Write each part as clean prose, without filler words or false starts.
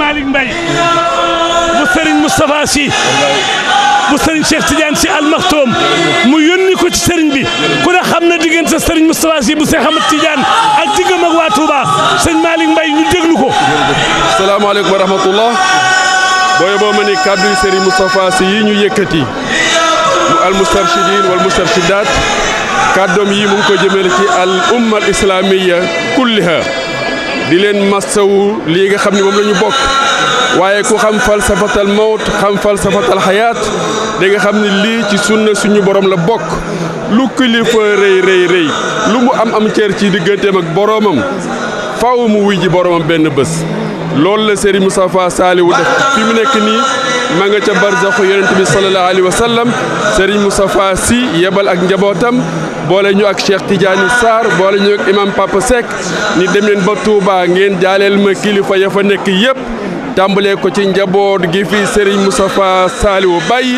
Malick Mbaye bu Serigne Moustapha Sy bu Serigne Cheikh Tidiane Sy Al Maktoum mu yónni ko ci Serigne bi ku ne xam na diggante Serigne Moustapha Sy bu Cheikh Ahmed Tidiane ak diggam ak waa Touba Serigne Malick Mbaye ñu déglu ko. salaamaaleykum wa rahmatullah booy boo ma ni kàddu yi Serigne Moustapha Sy yi ñu yëkkati mu al mustarshidin wal mustarshidat kàddoom yi mu ngi ko jëmale ci al umma al islamiyya kulliha di leen masawu lii nga xam ne moom la ñu bokk waaye ku xam falsafatal mawt xam falsafatal xayaat da nga xam ne lii ci sunna suñu borom la bokk lu kilifa rëy rëy rëy lu mu am cër ci digganteem ak boromam faaw mu wuy ji boromam benn bés loolu la Serigne Moustapha Saliou def fi mu nekk nii ma nga ca barzaxu yonent bi sallallahu alayhi wa sallam Serigne Moustapha Sy yebal ak njabootam boole ñu ak Cheikh Tidiane Sarr boole ñu ak imam Papa Seck ni dem leen ba Touba ngeen jaaleel ma kilifa ya fa nekk yëpp tàmbalee ko ci njaboot gi fi Serigne Moustapha Saliou bàyyi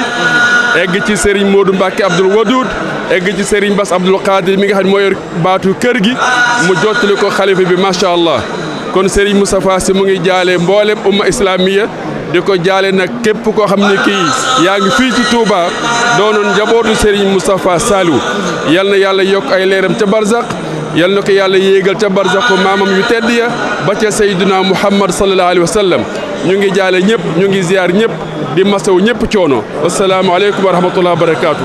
egg ci Serigne Modou Mbacke Abdoul Wadoud egg ci Serigne Bass Abdoul Qadir mi nga xam ne moo yor baatu kër gi mu jottali ko xalifa bi macha allah kon Serigne Moustapha Sy mu ngi jaale mboolem umma islamiya di ko jaale nag képp koo xam ne kii yaa ngi fii ci Touba doonoon njabootu Serigne Moustapha Saliou yal na yàlla yokk ay leeram ca barzak yal na ko yàlla yéegal ca barzak maamam yu tedd ya ba ca Seydina Muhammad sallallahu alayhi wa sallam ñu ngi jaale ñëpp ñu ngi ziar ñëpp di masaw ñëpp coono asalaamaaleykum wa rahmatulah wa barakaatu.